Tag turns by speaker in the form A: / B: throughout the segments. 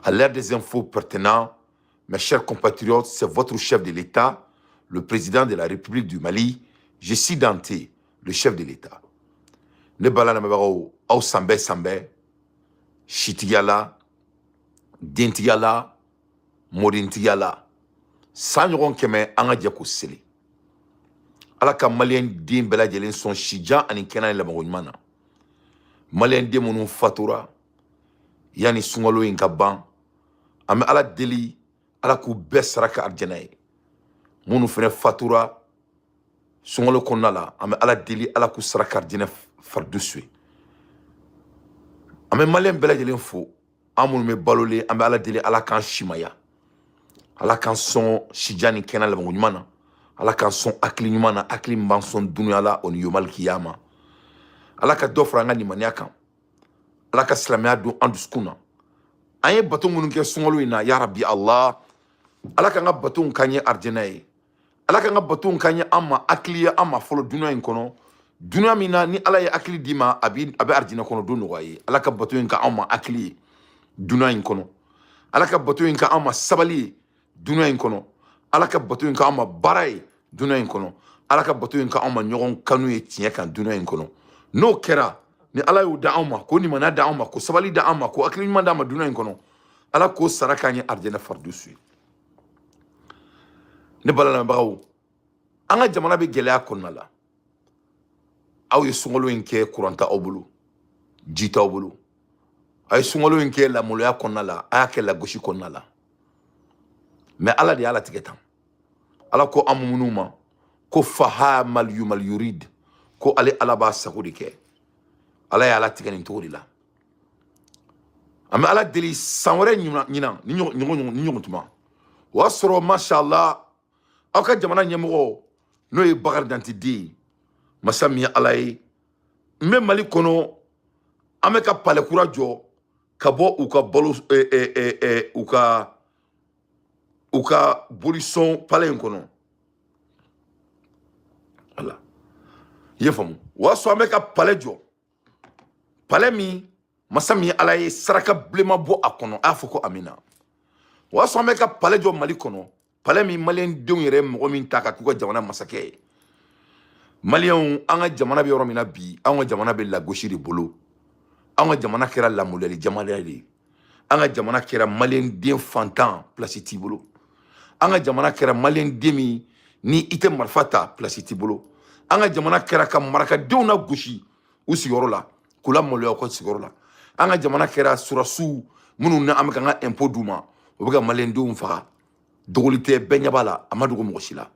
A: À l'ère des infos pertinentes, mes chers compatriotes, c'est votre chef de l'État, le président de la République du Mali, Jessie Dante, le chef de l'État. Ne bala lamɛnbagaw, aw sanbɛ sanbɛ, sitigiya la, dentigiya la, mɔdentigiya la, san ɲɔgɔn 100, an ka jɛ k'o seli. Ala ka Maliyɛn den bɛɛ lajɛlen sɔn sijan ani kɛnɛ ni lamɔko ɲuman na. Maliyɛn den minnu fatura yanni sunkalo in ka ban, an bɛ Ala deli, Ala k'u bɛɛ sara ka arijɛnɛ ye. Minnu fɛnɛ fatura sunkalo kɔnɔna la, an bɛ Ala deli, Ala k'u sara ka arijɛnɛ faridusu ye. An bɛ Maliyɛn bɛɛ lajɛlen fo. An minnu bɛ balolen, an bɛ Ala deli, Ala k'an simaya, Ala k'an sɔn sijan ni kɛnɛ labanko ɲuman na, Ala k'an sɔn hakili ɲuman na, hakili min b'an sɔn dunuya la o ni yomali kiyama. Ala ka dɔ fara an ka limaniya kan, Ala ka silamɛya don an dusukun na. An ye bato minnu kɛ sunkalo in na, yarabi Allah, Ala k'an ka batow k'an ye arijɛnɛ ye. Ala k'an ka batow k'an ye, an ma hakili ye, an ma fɔlɔ dunuya in kɔnɔ, dunuya min na ni Ala ye hakili d'i ma, a bɛ arijɛnɛ kɔnɔ don nɔgɔya ye. Ala ka bato in ka anw ma hakili ye dunuya in kɔnɔ. Ala ka bato in ka anw ma sabali ye dunuya in kɔnɔ. Ala ka bato in ka anw ma baara ye dunuya in kɔnɔ. Ala ka bato in ka anw ma ɲɔgɔn kanu ye tiɲɛ kan dunuya in kɔnɔ. N'o kɛra, ni Ala y'o da anw ma, k'o limaniya da anw ma, k'o sabali da anw ma, k'o hakili ɲuman d'an ma dunuya in kɔnɔ, Ala k'o sara k'an ye arijɛnɛ faridusu ye. Ne balalamɛbagaw, an ka jamana bɛ gɛlɛya kɔnɔna la. Aw ye sunkalo in kɛ, kuran t'aw bolo, ji t'aw bolo. A ye sunkalo in kɛ lamaloya kɔnɔna la, a y'a kɛ lagosi kɔnɔna la. Mɛ Ala de y'a latigɛ tan. Ala ko an minnu ma ko fahamal yumal yurid, ko ale Ala b'a sago de kɛ. Ala y'a latigɛ nin cogo de la. An bɛ Ala deli, san wɛrɛ ɲinan ni ɲɔgɔn tuma, o y'a sɔrɔ, mashallah, aw ka jamana ɲɛmɔgɔ, n'o ye Bakari Dante den ye, masa min ye Ala ye, n bɛ Mali kɔnɔ, an bɛ ka palais kura jɔ ka bɔ u ka balo u ka bolisɔn palais in kɔnɔ. Wala, i ye faamu? O y'a sɔrɔ an bɛ ka palais jɔ, palais min, masa min ye Ala ye, saraka bilenma bɔ a kɔnɔ. A y'a fɔ ko amina. O y'a sɔrɔ an bɛ ka palais jɔ Mali kɔnɔ, palais min Maliyɛn denw yɛrɛ ye mɔgɔ min ta ka k'u ka jamana masakɛ ye. Maliyɛnw, an ka jamana bɛ yɔrɔ min na bi, an ka jamana bɛ lagosi de bolo. An ka jamana kɛra lamaloyali jamana de ye. An ka jamana kɛra Maliyɛn den fantan, place t'i bolo. An ka jamana kɛra Maliyɛn den min ni i tɛ marifa ta, place t'i bolo. An ka jamana kɛra ka marakadenw na gosi u sigiyɔrɔ la, k'u la maloya u ka sigiyɔrɔ la. An ka jamana kɛra surasiw minnu ni an bɛ ka an ka impôt d'u ma, u bɛ ka Maliyɛndenw faga. Dogoli tɛ, bɛɛ ɲɛ b'a la, a ma dogo mɔgɔ si la.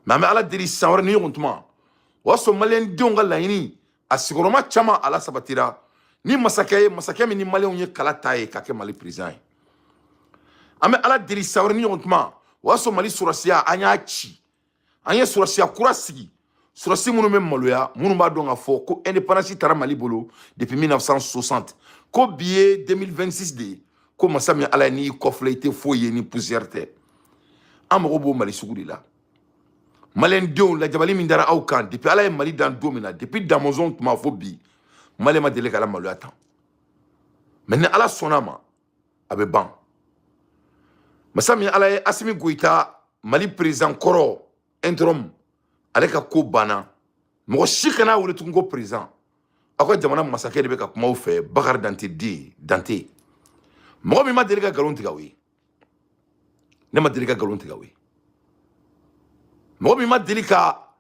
A: Mɛ an bɛ Ala deli, san wɛrɛ ni ɲɔgɔn tuma, o y'a sɔrɔ Maliyɛndenw ka laɲini a sigiyɔrɔma caman ala sabatira ni masakɛ ye, masakɛ min ni Maliyɛnw ye kala ta ye ka kɛ Mali président ye. An bɛ Ala deli, san wɛrɛ ni ɲɔgɔn tuma, o y'a sɔrɔ Mali sɔrɔsiya, an y'a ci, an ye sɔrɔsiya kura sigi, sɔrɔsi minnu bɛ maloya, minnu b'a dɔn k'a fɔ ko indépendance taara Mali bolo depuis 1960, ko bi ye 2026 de ye, ko masa min Ala ye, n'i kɔfilɛ, i tɛ foyi ye ni poussière tɛ. An mago b'o Mali sugu de la. Maliyɛndenw, lajabali min dara aw kan depuis Ala ye Mali dan don min na, depuis Damɔzɔn tun b'a fɔ bi, Maliyɛn ma deli ka maloya tan. Mɛ ni Ala sɔnna a ma, a bɛ ban. Masa min Ala ye, Asimi Goyita, Mali président kɔrɔ interim, ale ka ko banna. Mɔgɔ si kana wele tugun ko président. Aw ka jamana masakɛ de bɛ ka kuma aw fɛ, Bakari Dante den Dante, mɔgɔ min ma deli ka nkalon tigɛ aw ye, ne ma deli ka nkalon tigɛ aw ye, mɔgɔ min ma deli ka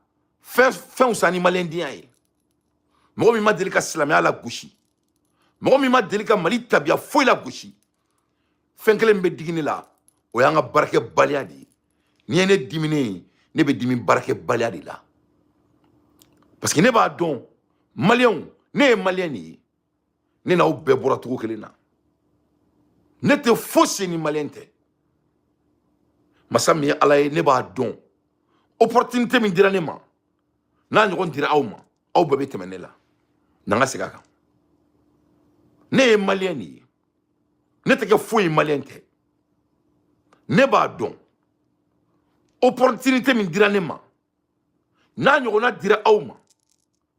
A: fɛn fɛnw san ni maliyɛndenya ye, mɔgɔ min ma deli ka silamɛya la gosi, mɔgɔ min ma deli ka Mali tabiya foyi la gosi. Fɛn kelen min bɛ digi ne la, o y'an ka baarakɛbaliya de ye. N'i ye ne diminen ye, ne bɛ dimi baarakɛbaliya de la, parce que ne b'a dɔn, Maliyɛnw, ne ye Maliyɛn de ye, ne n'aw bɛɛ bɔra cogo kelen na. Ne tɛ fosi ni Maliyɛn tɛ. Masa min ye Ala ye, ne b'a dɔn, opportunité min dira ne ma, n'a ɲɔgɔn dira aw ma, aw bɛɛ bɛ tɛmɛ ne la. Na n ka segin a kan, ne ye Maliyɛn de ye, ne tɛ kɛ foyi Maliyɛn tɛ. Ne b'a dɔn, opportunité min dira ne ma, n'a ɲɔgɔnna dira aw ma,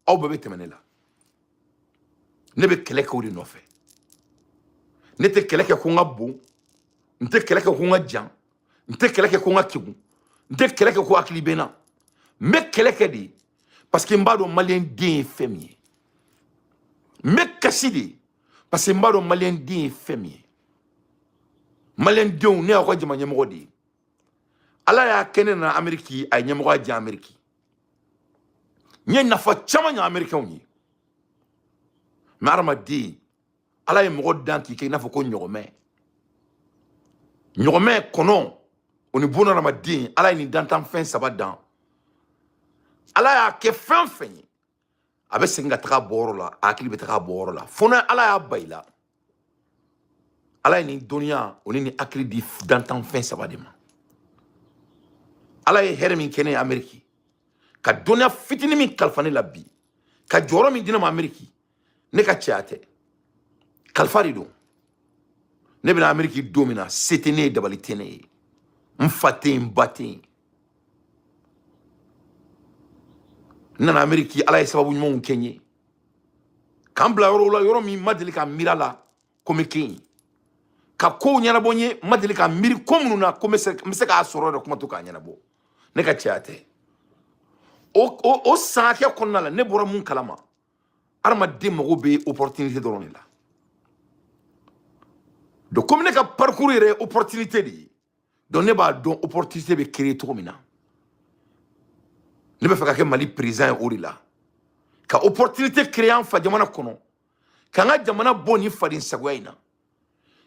A: aw bɛɛ bɛ tɛmɛ ne la. Ne bɛ kɛlɛ kɛ o de nɔfɛ. Ne tɛ kɛlɛ kɛ ko n ka bon, n tɛ kɛlɛ kɛ ko n ka jan, n tɛ kɛlɛ kɛ ko n ka kegun, n tɛ kɛlɛ kɛ ko hakili bɛ n na. N bɛ kɛlɛ kɛ de parce que n b'a dɔn maliyɛn den ye fɛn min ye. N bɛ kasi de parce que n b'a dɔn maliyɛn den ye fɛn min ye. Maliyɛn denw, ne y'aw ka jama ɲɛmɔgɔ de ye. Ala y'a kɛ ne nana Ameriki, a ye ɲɛmɔgɔya diyan Ameriki. N ye nafa caman ɲɛ Amerikɛnw ye. Mais hadamaden, Ala ye mɔgɔ dan k'i kɛ i n'a fɔ ko ɲɔgɔmɛ. Ɲɔgɔmɛ, kɔnɔ, o ni buna hadamaden, Ala ye nin dantanfɛn saba dan. Ala y'a kɛ fɛn fɛn ye, a bɛ segin ka taga bɔyɔrɔ la, a hakili bɛ taga bɔyɔrɔ la fo n'a Ala y'a ba i la. Ala ye nin dɔnniya o ni nin hakili di dantanfɛn saba de ma. Ala ye hɛrɛ min kɛ ne ye Ameriki, ka dɔnniya fitinin min kalifa ne la bi, ka jɔyɔrɔ min di ne ma Ameriki, ne ka cɛya tɛ, kalifa de don. Ne bɛna Ameriki don min na, se tɛ ne ye, dabali tɛ ne ye, n fa tɛ yen, n ba tɛ yen. N nana Ameriki, Ala ye sababu ɲumanw kɛ n ye k'an bila yɔrɔw la, yɔrɔ min ma deli ka miiri a la ko n bɛ kɛ yen, ka kow ɲɛnabɔ n ye, n ma deli ka miiri ko minnu na ko n bɛ se k'a sɔrɔ yɛrɛ, kuma to k'a ɲɛnabɔ. Ne ka cɛya tɛ. O san hakɛ kɔnɔna la, ne bɔra mun kalama? Hadamaden mago bɛ opportunité dɔrɔn de la. Donc komi ne ka parcours yɛrɛ ye opportunité de ye, donc ne b'a dɔn opportunité bɛ créer cogo min na. Ne bɛ fɛ ka kɛ Mali président ye o de la, ka opportunité créer an fa jamana kɔnɔ, k'an ka jamana bɔ nin faden sagoya in na,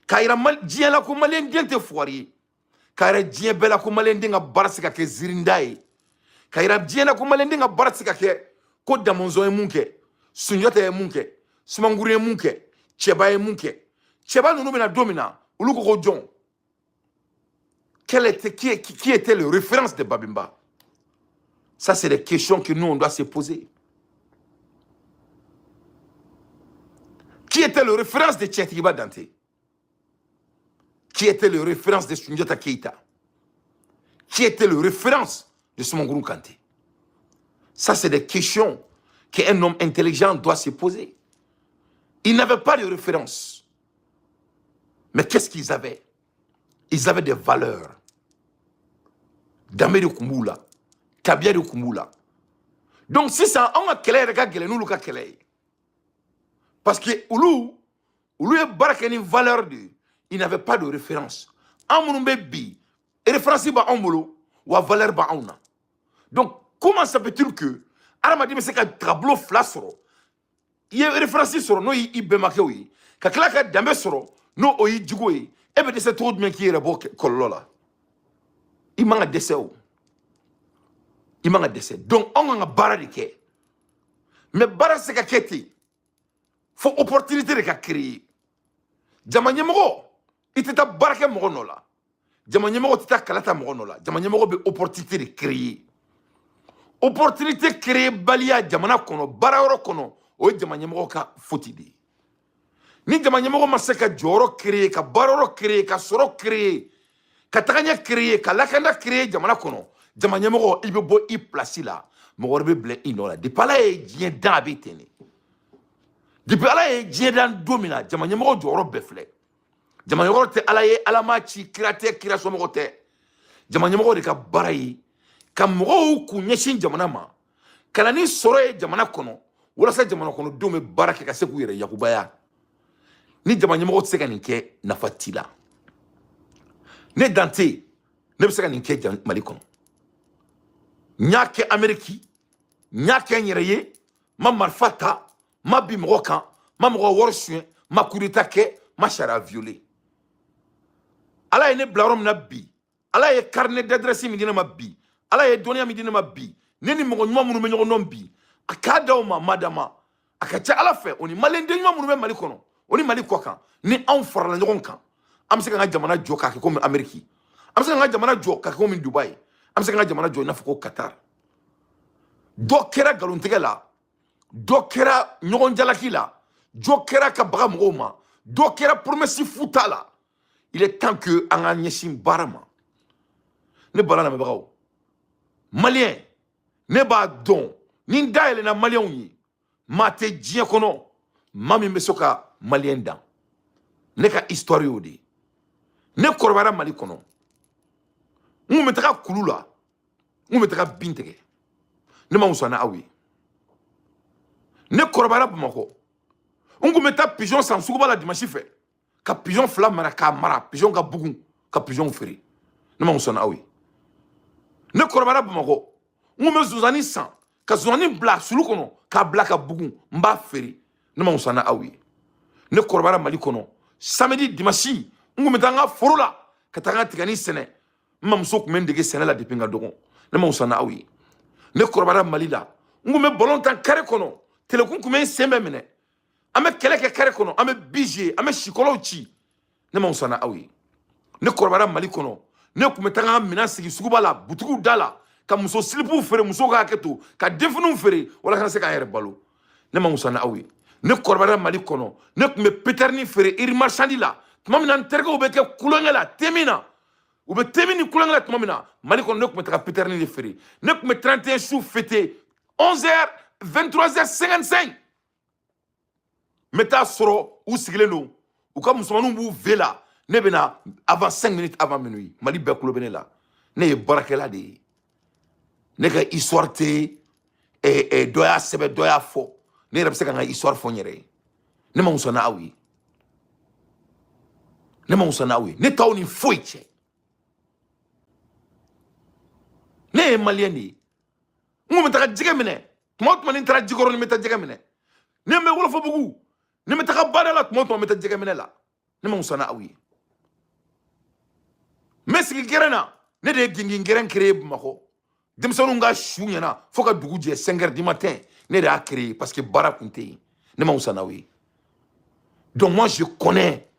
A: k'a yira diɲɛ la ko maliyɛn den tɛ fugari ye, k'a yira diɲɛ bɛɛ la ko maliyɛn den ka baara se ka kɛ zirinda ye, k'a yira diɲɛ la ko maliyɛn den ka baara se ka kɛ ko Damɔnzɔn ye mun kɛ, Sunjata ye mun kɛ, Sumanguru ye mun kɛ, Cɛba ye mun kɛ. Cɛba ninnu bɛna don min na, olu ko ko jɔn? Quel était, qui était le référence de Babemba? Ça, c'est des questions que nous, on doit se poser. Qui était le référence de Tchetiba Dante? Qui était le référence de Sunjata Keita? Qui était le référence de Sumanguru Kante? Ça, c'est des questions qu'un homme intelligent doit se poser. Ils n'avaient pas de référence. Mais qu'est-ce qu'ils avaient? Ils avaient des valeurs. Danbe de tun b'u la, tabiya de tun b'u la. Donc sisan, anw ka kɛlɛ yɛrɛ ka gɛlɛn n'olu ka kɛlɛ ye, parce que olu ye baara kɛ ni valeur de ye. Ils n'avaient pas de référence. An minnu bɛ bi, référence b'anw bolo wa valeur b'anw na. Donc comment ça peut-il que hadamaden bɛ se ka tagabolo fila sɔrɔ? I ye référence sɔrɔ, n'o y'i bɛnbakɛw ye, ka tila ka danbe sɔrɔ, n'o o y'i jugu ye. E bɛ dɛsɛ cogo jumɛn k'i yɛrɛ bɔ kɔlɔlɔ la? I man ka dɛsɛ o, i man ka dɛsɛ. Donc anw kan ka baara de kɛ, mais baara tɛ se ka kɛ ten fo opportunité de ka créer. Jama ɲɛmɔgɔ, i tɛ taa baara kɛ mɔgɔ nɔ la. Jama ɲɛmɔgɔ tɛ taa kala ta mɔgɔ nɔ la. Jama ɲɛmɔgɔ bɛ opportunité de créer. Opportunité créer baliya jamana kɔnɔ, baarayɔrɔ kɔnɔ, o ye jama ɲɛmɔgɔ ka faute de ye. Ni jama ɲɛmɔgɔ ma se ka jɔyɔrɔ créer, ka baarayɔrɔ créer, ka sɔrɔ créer, ka tagaɲɛ créer, ka lakanda créer jamana kɔnɔ, jama ɲɛmɔgɔ, i bɛ bɔ i place la, mɔgɔ wɛrɛ bɛ bila i nɔ la. Depuis Ala ye diɲɛ dan, a bɛ ten de. Depuis Ala ye diɲɛ dan don min na, jama ɲɛmɔgɔ jɔyɔrɔ bɛɛ filɛ. Jama ɲɛmɔgɔ tɛ Ala ye, Ala m'a ci, kira tɛ, kira somɔgɔ tɛ. Jama ɲɛmɔgɔ de ka baara ye ka mɔgɔw k'u ɲɛsin jamana ma, ka na ni sɔrɔ ye jamana kɔnɔ, walasa jamana kɔnɔdenw bɛ baara kɛ ka se k'u yɛrɛ yakubaya. Ni jama ɲɛmɔgɔ tɛ se ka nin kɛ, nafa t'i la. Ne Dante, ne bɛ se ka nin kɛ Mali kɔnɔ. N y'a kɛ Ameriki, n y'a kɛ n yɛrɛ ye, n ma marifa ta, n ma bin mɔgɔ kan, n ma mɔgɔ wari suɲɛ, n ma coup d'état kɛ, n ma sariya violer. Ala ye ne bila yɔrɔ min na bi, Ala ye carnet d'adresse min di ne ma bi, Ala ye dɔnniya min di ne ma bi, ne ni mɔgɔ ɲuman minnu bɛ ɲɔgɔn dɔn bi, a k'a d'aw ma madama. A ka ca Ala fɛ, o ni maliyɛn den ɲuman minnu bɛ Mali kɔnɔ, o ni Mali kɔ kan, ni anw farala ɲɔgɔn kan, an bɛ se k'an ka jamana jɔ k'a kɛ komi Ameriki, an bɛ se k'an ka jamana jɔ k'a kɛ komi Dubayi, an bɛ se k'an ka jamana jɔ i n'a fɔ ko Qatar. Dɔ kɛra nkalontigɛ la, dɔ kɛra ɲɔgɔn jalaki la, dɔ kɛra ka baga mɔgɔw ma, dɔ kɛra promesse futa la. Il est temps que an ka ɲɛsin baara ma. Ne bala lamɛnbagaw, maliyɛn, ne b'a dɔn ni n da yɛlɛnna maliyɛnw ye, maa tɛ diɲɛ kɔnɔ maa min bɛ se ka maliyɛn dan. Ne ka histoire y'o de ye. Ne kɔrɔbayara Mali kɔnɔ, n kun bɛ taga kulu la, n kun bɛ taga bin tigɛ. Ne ma wusa ni aw ye. Ne kɔrɔbayara Bamakɔ, n kun bɛ taa pigeon san suguba la dimanche fɛ, ka pigeon fila mara, k'a mara, pigeon ka bugun, ka pigeon feere. Ne ma wusa ni aw ye. Ne kɔrɔbayara Bamakɔ, n kun bɛ zonzanni san, ka zonzanni bila sulu kɔnɔ, k'a bila ka bugun, n b'a feere. Ne ma wusa ni aw ye. Ne kɔrɔbayara Mali kɔnɔ, samedi, dimanche, n kun bɛ taa n ka foro la ka taa n ka tigɛni sɛnɛ. N mamuso tun bɛ n dege sɛnɛ la depuis n ka dɔgɔ. Ne ma wusa ni aw ye. Ne kɔrɔbayara Mali la, n kun bɛ ballon tan carré kɔnɔ, telekun kun bɛ n sen bɛɛ minɛ, an bɛ kɛlɛ kɛ carré kɔnɔ, an bɛ bije, an bɛ sikɔlɔw ci. Ne ma wusa ni aw ye. Ne kɔrɔbayara Mali kɔnɔ, ne tun bɛ taga n ka minɛn sigi suguba la, butigiw da la, ka muso silipuw feere, musow ka hakɛ to, ka denfiniw feere walasa ka se k'an yɛrɛ balo. Ne ma wusa ni aw ye. Ne kɔrɔbayara Mali kɔnɔ, ne tun bɛ péterne feere iri marchandi la tuma min na n terikɛw bɛ kɛ kulonkɛ la temi na, u bɛ temi ni kulonkɛ la tuma min na Mali kɔnɔ, ne tun bɛ taga péterne de feere. Ne tun bɛ 31 su fêter 11h, 23h55, n bɛ taa sɔrɔ u sigilen don, u ka musomaninw b'u ve la, ne bɛ na avant 5 minutes avant minuit. Mali bɛɛ kulo bɛ ne la. Ne ye baarakɛla de ye. Ne ka histoire tɛ dɔ y'a sɛbɛn, dɔ y'a fɔ. Ne yɛrɛ bɛ se ka n ka histoire fɔ n yɛrɛ ye. Ne ma wusa n'aw ye. Ne ma wusa n'aw ye. Ne t'aw ni foyi cɛ. Ne ye maliyɛn de ye. N kun bɛ taga jɛgɛ minɛ tuma o tuma, ni n taara jikɔrɔ, ni n bɛ taa jɛgɛ minɛ. Ne bɛ Wolofobugu, ni n bɛ taga baara la tuma o tuma, n bɛ taa jɛgɛ minɛ la. Ne ma wusa n'aw ye. N bɛ sigi gɛrɛn na, ne de ye gingin gɛrɛn créé Bamakɔ. Denmisɛnninw ka su ɲɛna fo ka dugu jɛ 5 heures du matin, ne de y'a créé parce que baara kun tɛ yen. Ne ma wusa n'aw ye. Donc moi, je connais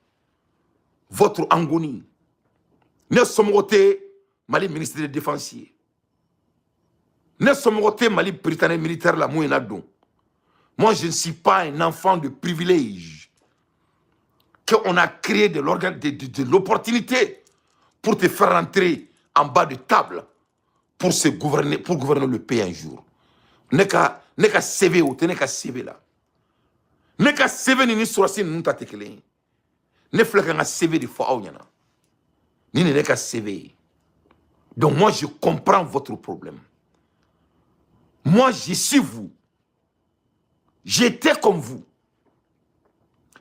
A: votre agonie. Ne somɔgɔ tɛ Mali ministre de défense ye. Ne somɔgɔ tɛ Mali Prytanée militaire la mun ye na don. Moi, je ne suis pas un enfant de privilège qu'on a créé de l'opportunité pour te faire rentrer en bas de table pour se gouverner, pour gouverner le pays un jour. Ne ka CV o tɛ ne ka CV la. Ne ka CV ni sɔrɔsi ninnu ta tɛ kelen ye. Ne filɛ ka n ka CV de fɔ aw ɲɛna. Nin de ne ka CV ye. Donc moi, je comprends votre problème. Moi, je suis vous. J'étais comme vous.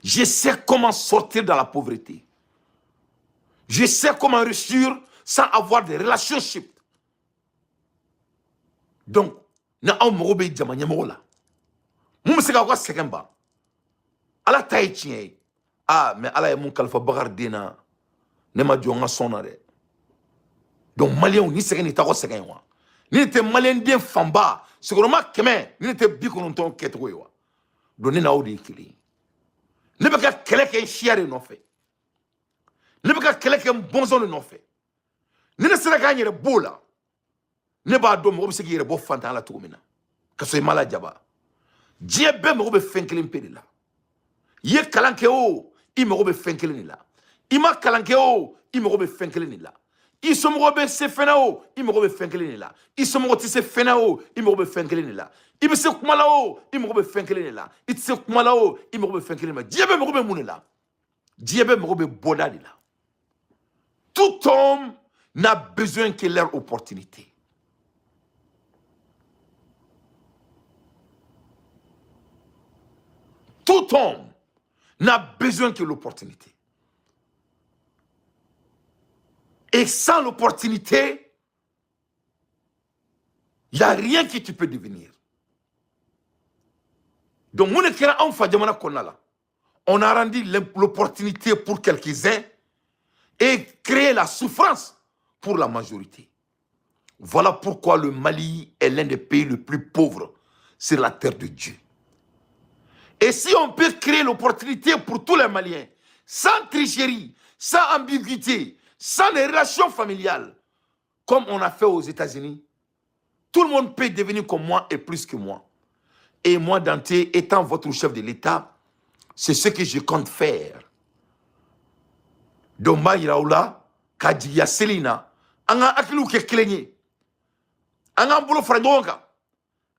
A: Je sais comment sortir de la pauvreté. Je sais comment réussir sans avoir de relationships. Donc, na aw mago bɛ jama ɲɛmɔgɔ la mun bɛ se k'aw ka sɛgɛn ban. Ala ta ye tiɲɛ ye. Ah, mais Ala ye mun kalifa Bakari den na, ne ma jɔ n ka sɔn na dɛ. Donc maliyɛnw, ni sɛgɛn nin t'aw ka sɛgɛn ye wa? Ni nin tɛ maliyɛn den fanba sigiyɔrɔma 100, ni nin tɛ 90 kɛcogo ye wa? Donc ne n'aw de ye kelen ye. Ne bɛ ka kɛlɛ kɛ n siya de nɔfɛ. Ne bɛ ka kɛlɛ kɛ n bɔnsɔn de nɔfɛ. Ni ne sera k'an yɛrɛ b'o la, ne b'a dɔn mɔgɔ bɛ se k'i yɛrɛ bɔ fantanya la cogo min na ka sɔrɔ i ma lajaba. Diɲɛ bɛɛ mago bɛ fɛn kelen pe de la. I ye kalan kɛ o, i mago bɛ fɛn kelen de la. I ma kalan kɛ o, i mago bɛ fɛn kelen de la. I somɔgɔw bɛ se fɛn na o, i mago bɛ fɛn kelen de la. I somɔgɔ tɛ se fɛn na o, i mago bɛ fɛn kelen de la. I bɛ se kuma la o, i mago bɛ fɛn kelen de la. I tɛ se kuma la o, i mago bɛ fɛn kelen de la. Diɲɛ bɛɛ mago bɛ mun de la? Diɲɛ bɛɛ mago bɛ bɔda de la. Tout homme n'a besoin que leur opportunité. Tout homme n'a besoin que l'opportunité. Et sans l'opportunité, il n'y a rien que tu peux devenir. Donc, on a rendu l'opportunité pour quelques-uns et créé la souffrance pour la majorité. Voilà pourquoi le Mali est l'un des pays les plus pauvres sur la terre de Dieu. Et si on peut créer l'opportunité pour tous les Maliens, sans tricherie, sans ambiguïté, sans les relations familiales, comme on a fait aux États-Unis, tout le monde peut devenir comme moi et plus que moi. Et moi, Dante, étant votre chef de l'État, c'est ce que je compte faire. Donc, ma yira aw la, ka jigiya seli in na, an ka hakiliw kɛ kelen ye. An k'an bolo fara ɲɔgɔn kan.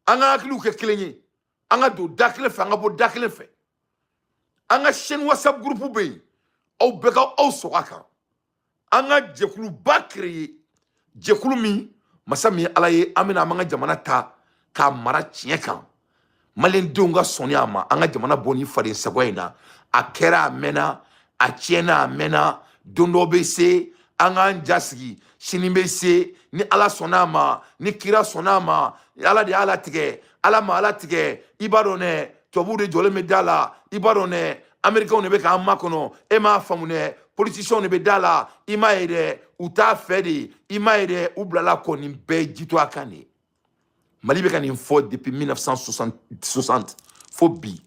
A: An ka hakiliw kɛ kelen ye. An ka don da kelen fɛ, an ka bɔ da kelen fɛ. An ka chaîne WhatsApp groupe bɛ yen. Aw bɛɛ ka aw sɔgɔ a kan. An ka jɛkuluba créer, jɛkulu min, masa min ye Ala ye, an bɛna an b'an ka jamana ta k'a mara tiɲɛ kan, maliyɛndenw ka sɔnni a ma, an ka jamana bɔ ni faden sagoya in na. A kɛra, a mɛnna, a tiɲɛna, a mɛnna. Don dɔ bɛ se, an k'an ja sigi. Sini bɛ se, ni Ala sɔnna a ma, ni kira sɔnna a ma. Ala de y'a latigɛ, Ala ma ala tigɛ. I b'a dɔn dɛ, tubabuw de jɔlen bɛ da la. I b'a dɔn dɛ, américains de bɛ k'an makɔnɔ. E m'a faamu dɛ, politiciens de bɛ da la. I m'a ye dɛ, u t'a fɛ de. I m'a ye dɛ, u bilala kɔ. Nin bɛɛ ye jito a kan de ye. Mali bɛ ka nin fɔ depuis 1960 fo bi,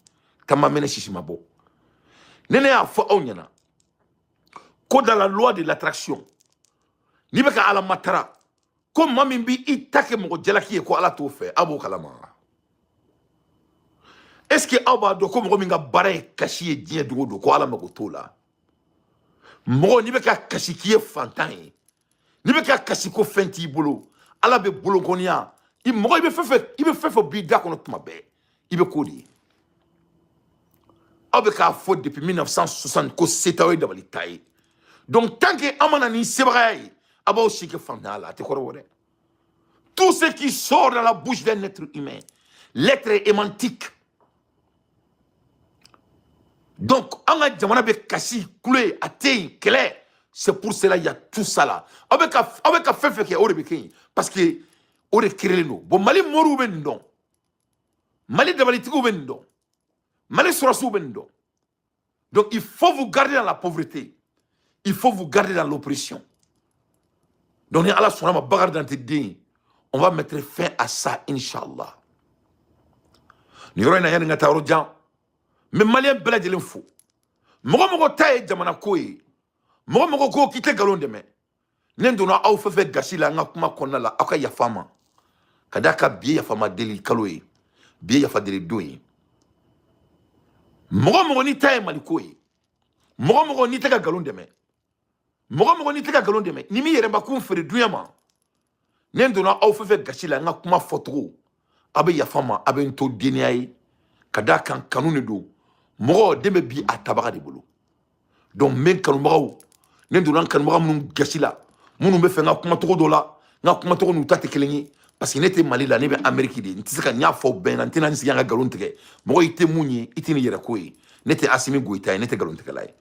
A: tama mɛnɛ sisi ma bɔ. Ne y'a fɔ aw ɲɛna ko dans la loi de l'attraction, n'i bɛ ka Ala matara, ko maa min b'i i ta kɛ mɔgɔ jalaki ye, ko Ala t'o fɛ. Aw b'o kalama? Est ce que aw b'a dɔn ko mɔgɔ min ka baara ye kasi ye diɲɛ don o don, ko Ala mago t'o la? Mɔgɔ n'i bɛ ka kasi k'i ye fantan ye, n'i bɛ ka kasi ko fɛn t'i bolo, Ala bɛ bolokɔniya i mɔgɔ. I bɛ fɛn fɛn b'i da kɔnɔ tuma bɛɛ, i bɛ k'o de ye. Aw bɛ k'a fɔ depuis 1960 ko se t'aw ye, dabali t'a ye. Donc tant que an ma na ni sebagaya ye, a b'aw si kɛ fantanya la, a tɛ kɔrɔbɔ dɛ. Tout ce qui sort de la bouche d'un être humain, l'être est aimantique. Donc an ka jamana bɛ kasi, kule, a tɛ yen, kɛlɛ. C'est pour cela il y a tout ça là. Aw bɛ ka fɛn fɛn kɛ, o de bɛ kɛ yen, parce que o de créelen don. Bon, Mali moriw bɛ nin dɔn, Mali dabalitigiw bɛ nin dɔn, Mali sɔrɔsiw bɛ nin dɔn. Donc il faut vous garder dans la pauvreté, il faut vous garder dans l'oppression. Donc ni Ala sɔnna ma, Bakari Dante den, on va mettre fin à ça, inchallah. Nin yɔrɔ in na, yanni n ka taa yɔrɔ jan, n bɛ maliyɛn bɛɛ lajɛlen fo. Mɔgɔ mɔgɔ ta ye jamana ko ye, mɔgɔ mɔgɔ ko k'i tɛ nkalon dɛmɛ, ne donna aw fɛn fɛn gasi la an ka kuma kɔnɔna la, aw ka yafa n ma. Ka d'a kan bi ye yafama deli kalo ye, bi ye yafa deli don ye. Mɔgɔ mɔgɔ n'i ta ye Maliko ye, mɔgɔ mɔgɔ n'i tɛ ka nkalon dɛmɛ, mɔgɔ mɔgɔ n'i tɛ ka nkalon dɛmɛ, ni m'i yɛrɛbakun feere duɲa ma, ne donna aw fɛn fɛn gasi la n ka kuma fɔcogo, aw bɛ yafa n ma, aw bɛ n to denya ye. Ka d'a kan kanu de don, mɔgɔ den bɛ bi a tabaga de bolo. Donc n bɛ n kanubagaw, ne donna n kanubaga minnu gasi la, minnu bɛ fɛ n ka kumacogo dɔ la, n ka kumacogo n'u ta tɛ kelen ye, parce que ne tɛ Mali la, ne bɛ Amérique de. N tɛ se ka, n y'a fɔ bɛɛ ɲɛna, n tɛna n sigi an ka nkalon tigɛ. Mɔgɔ i tɛ mun ye, i tɛ n'i yɛrɛ ko ye. Ne tɛ Asimi Goyita ye, ne tɛ nkalon tigɛla ye.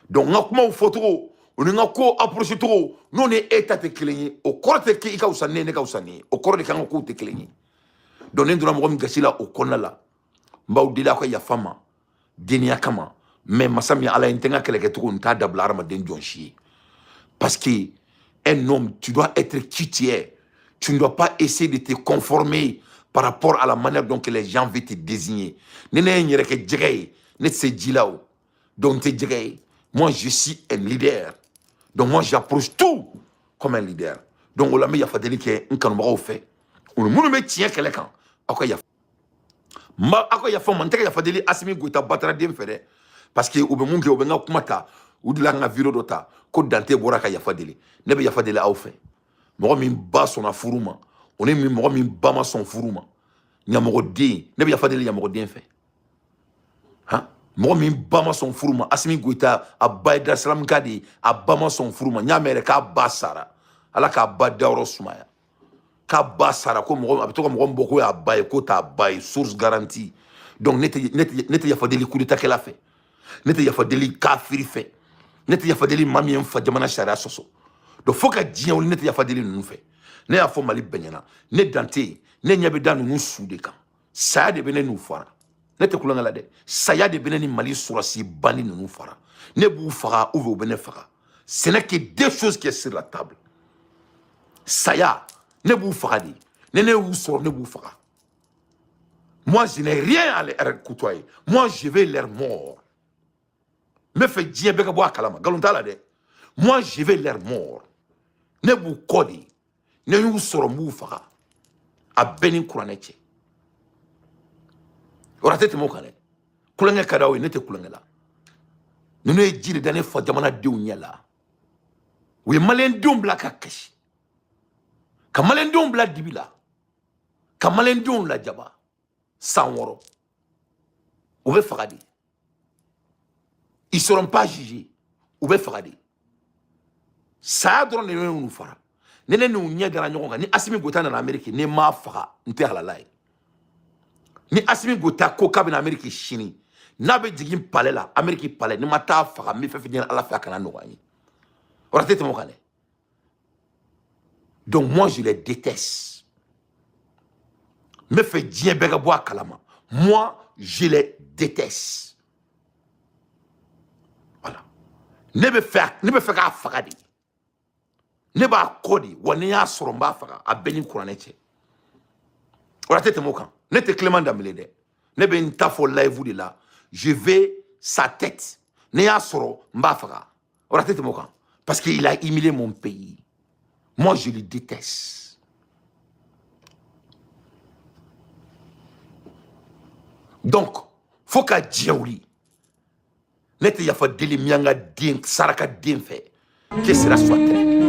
A: Donc n ka kumaw fɔcogo o ni n ka ko approche cogo, n'o ni e ta tɛ kelen ye, o kɔrɔ tɛ k'i ka fisa ne ye, ne ka fisa ni ye. O kɔrɔ de k'an ka kow tɛ kelen ye. Donc ne donna mɔgɔ min gasi la o kɔnɔna la, n b'aw deli, aw ka yafa n ma denya kama. Mais masa min Ala ye, n tɛ n ka kɛlɛkɛcogo, n t'a dabila hadamaden jɔn si ye, parce que un homme, tu dois être qui tu es. Tu ne dois pas essayer de te conformer par rapport à la manière dont que les gens veulent te désigner. Ne ye n yɛrɛ kɛ jɛgɛ ye, ne tɛ se ji la o. Donc n tɛ jɛgɛ ye. Moi, je suis un leader, donc moi, j'approche tout comme un leader. Donc o la, n bɛ yafa deli kɛ n kanubagaw fɛ, u ni minnu bɛ tiɲɛ kɛlɛ kan, aw ka yafa n ba, aw ka yafa n ma. N tɛ ka yafa deli Asimi Goyita bataraden fɛ dɛ, parce que u bɛ mun kɛ, u bɛ n ka kuma ta, u delila ka n ka vidéo dɔ ta ko Dante bɔra ka yafa deli. Ne bɛ yafa deli aw fɛ. Mɔgɔ min ba sɔnna furu ma, o ni min mɔgɔ min ba ma sɔn furu ma, ɲamɔgɔden, ne bɛ yafa deli ɲamɔgɔden fɛ. Han, mɔgɔ min ba ma sɔn furu ma, Asimi Goyita, a ba ye Darsalamka de ye, a ba ma sɔn furu ma. N y'a mɛn yɛrɛ k'a ba sara, Ala k'a ba dayɔrɔ sumaya, k'a ba sara, ko mɔgɔ a bɛ to ka mɔgɔ min bɔ ko y'a ba ye, ko t'a ba ye, source garantie. Donc ne tɛ yafa deli coup d'état kɛla fɛ, ne tɛ yafa deli kafiri fɛ, ne tɛ yafa deli maa min ye n fa jamana sariya sɔsɔ. Donc fo ka diɲɛ wuli, ne tɛ yafa deli ninnu fɛ. Ne y'a fɔ Mali bɛɛ ɲɛna, ne Dante, ne ɲɛ bɛ da ninnu su de kan. Saya de bɛ ne n'u fara. Ne tɛ kulonkɛ la dɛ, saya de bɛ ne ni Mali sɔrɔsi bandi ninnu fara. Ne b'u faga ou bien u bɛ ne faga. Ce n'est que deux choses qui est sur la table. Saya, ne b'u faga de. Ne y'u sɔrɔ, ne b'u faga. Moi, je n'ai rien à les côtoyer. Moi, je veux leur mort. N bɛ fɛ diɲɛ bɛɛ ka bɔ a kalama, nkalon t'a la dɛ. Moi, je veux leur mort. Ne b'u kɔ de, ne y'u sɔrɔ, n b'u faga. A bɛɛ ni kuranɛ cɛ, o tɛ tɛmɛ o kan dɛ. Kulonkɛ ka d'aw ye, ne tɛ kulonkɛ la. Ninnu ye ji de da ne fa jamanadenw ɲɛ la. U ye maliyɛndenw bila ka kasi, ka maliyɛndenw bila dibi la, ka maliyɛndenw lajaba san 6. U bɛ faga de, ils seront pas jugés. U bɛ faga de. Saya dɔrɔn de bɛ n'u fara. Ni ne n'u ɲɛ dara ɲɔgɔn kan, ni Assimi Goïta nana Amérique, ni n m'a faga, n tɛ halala ye. Ni Assimi Goïta ko k'a bɛna Amérique sini, n'a bɛ jigin palais la, Amérique palais, ni ma taa faga, n bɛ fɛn fɛn ɲini Ala fɛ a kana nɔgɔya n ye. O tɛ tɛmɛ o kan dɛ. Donc moi, je les déteste. N bɛ fɛ diɲɛ bɛɛ ka bɔ a kalama. Moi, je les déteste. Voilà. Ne bɛ fɛ k'a faga de. Ne b'a kɔ de wa, ni y'a sɔrɔ n b'a faga, a bɛɛ ni kuranɛ cɛ. O la tɛ tɛmɛ o kan. Ne tɛ Clément Dembélé dɛ. Ne bɛ n ta fɔ live de la. Je veux sa tête. Ni y'a sɔrɔ n b'a faga. O la tɛ tɛmɛ o kan. Parce qu'il a humilié mon pays. Moi, je le déteste. Donc, fo ka diɲɛ wuli. Ne tɛ yafa deli miyanka den saraka den fɛ. Que cela soit très clair.